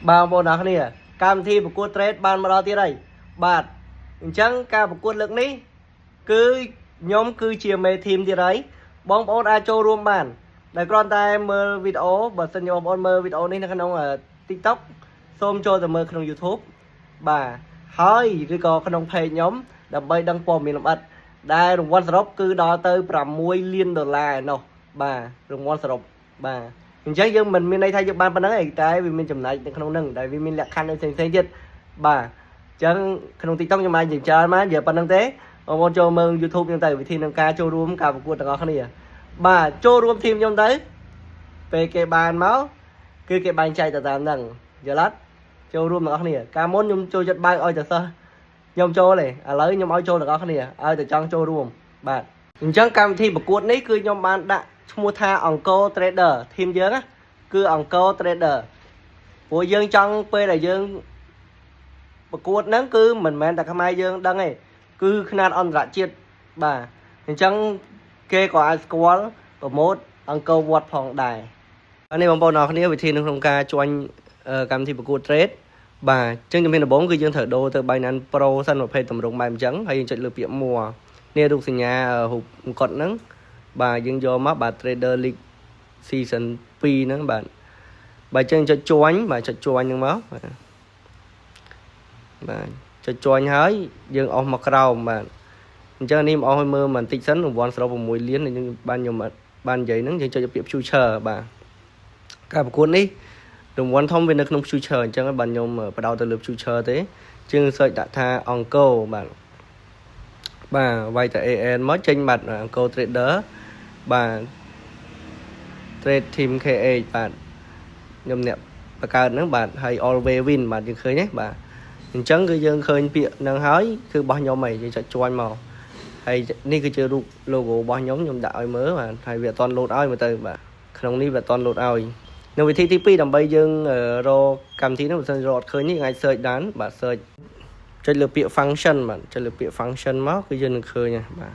បាទបងប្អូនអរគ្នាកម្មវិធីប្រកួត trade បានមកដល់ទៀតហើយបាទអញ្ចឹងការប្រកួតលើកនេះគឺខ្ញុំគឺជាមេ team ទៀតហើយបងប្អូនអាចចូលរួមបានដែលគ្រាន់តែមើលវីដេអូបើសិនជាបងប្អូនមើលវីដេអូនេះនៅក្នុង TikTok សូមចូលទៅមើលក្នុង YouTube បាទហើយឬក៏ក្នុង page ខ្ញុំដើម្បីដឹងព័ត៌មានលម្អិតដែលរង្វាន់សរុបគឺដល់ទៅ6លានដុល្លារឯណោះបាទរង្វាន់សរុបបាទអញ្ចឹងយើងមិនមានន័យថាយើងបានប៉ុណ្្នឹងឯងតែវាមានចំណែកនៅក្នុងហ្នឹងដែលវាមានលក្ខខណ្ឌផ្សេងៗទៀតបាទអញ្ចឹងក្នុង TikTok ខ្ញុំអាចនិយាយច្រើនមកនិយាយប៉ុណ្្នឹងទេបងប្អូនចូលមើល YouTube ខ្ញុំទៅវិធីក្នុងការចូលរួមការប្រកួតទាំងអស់គ្នាបាទចូលរួម team ខ្ញុំទៅពេលគេបានមកគឺគេបែងចែកទៅតាមហ្នឹងយល់អត់ចូលរួមទាំងអស់គ្នាកាលមុនខ្ញុំចូលចិត្តបើកឲ្យតែសិស្សខ្ញុំចូលទេឥឡូវខ្ញុំឲ្យចូលទាំងអស់គ្នាឲ្យតែចង់ចូលរួមបាទអញ្ចឹងកម្មវិធីប្រកួតនេះគឺខ្ញុំបានដាក់ឈ្មោះថាអង្គរ Trader team យើងណាគឺអង្គរ Trader ព្រោះយើងចង់ពេលដែលយើងប្រកួតហ្នឹងគឺមិនមែនតែខ្មែរយើងដឹងទេគឺខ្នាតអន្តរជាតិបាទអញ្ចឹងគេក៏អាចស្គាល់promote អង្គរវត្តផងដែរហើយនេះបងប្អូនអរគ្នាវិធីនៅក្នុងការជួញកម្មវិធីប្រកួត trade បាទអញ្ចឹងជំហានដំបូងគឺយើងត្រូវដូរទៅ Binance Pro សិនប្រភេទតម្រងបែបអញ្ចឹងហើយយើងចុចលើពាក្យ more នេះរូបសញ្ញារូបអង្គត់ហ្នឹងបាទយើងយកមកបាទ Trader League Season 2ហ្នឹងបាទបាទអញ្ចឹងចុច join បាទចុច join ហ្នឹងមកបាទបាទចុច join ហើយយើងអស់មកក្រោមបាទអញ្ចឹងនេះមកអស់ឲ្យមើលបន្តិចសិនរង្វាន់សរុប6លានយើងបានខ្ញុំបាននិយាយហ្នឹងយើងចុចពាក្យ future បាទការប្រកួតនេះរង្វាន់ធំវានៅក្នុង future អញ្ចឹងបាទខ្ញុំបដោតទៅលើ future ទេជាង search ដាក់ថាអង្គរបាទបាទវាយតែ AN មកចេញបាត់អង្គរ trader បាទ trade team KH បាទខ្ញុំអ្នកបង្កើតហ្នឹងបាទហើយ always win បាទយើងឃើញទេបាទអញ្ចឹងគឺយើងឃើញពាក្យហ្នឹងហើយគឺរបស់ខ្ញុំហើយយើងចុច join មកហើយនេះគឺជារូប logo របស់ខ្ញុំខ្ញុំដាក់ឲ្យមើលបាទហើយវាអត់ទាន់ load ឲ្យមើលទៅបាទក្នុងនេះវាអត់ទាន់ load ឲ្យនៅវិធីទី2ដើម្បីយើងរកកម្មវិធីហ្នឹងបើសិនរកអត់ឃើញនេះអាច search បានបាទ search ចុចលើពាក្យ function បាទចុចលើពាក្យ function មកគឺយើងនឹងឃើញហើយបាទ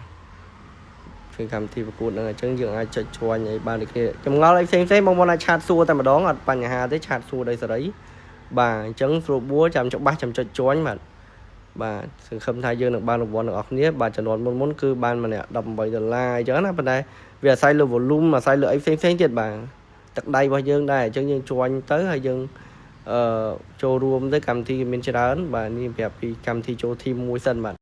ឃើញកម្មវិធីប្រកួតហ្នឹងអញ្ចឹងយើងអាចចុច join អីបានដូចគ្នាចម្ងល់អីផ្សេងផ្សេងបងប្អូនអាច chat សួរតែម្ដងអត់បញ្ហាទេ chat សួរដោយសេរីបាទអញ្ចឹងស្រួលបួចាំច្បាស់ចាំចុច join បាទបាទសង្ឃឹមថាយើងនឹងបានរង្វាន់ទាំងអស់គ្នាបាទចំនួនមុនមុនគឺបានម្នាក់18ដុល្លារអញ្ចឹងណាប៉ុន្តែវាអាស្រ័យលើ volume អាស្រ័យលើអីផ្សេងផ្សេងទៀតបាទទឹកដៃរបស់យើងដែរអញ្ចឹងយើង join ទៅហើយយើងអឺចូលរួមទៅកម្មវិធីមានច្រើនបាទនេះប្រាប់ពីកម្មវិធីចូល team មួយសិនបាទ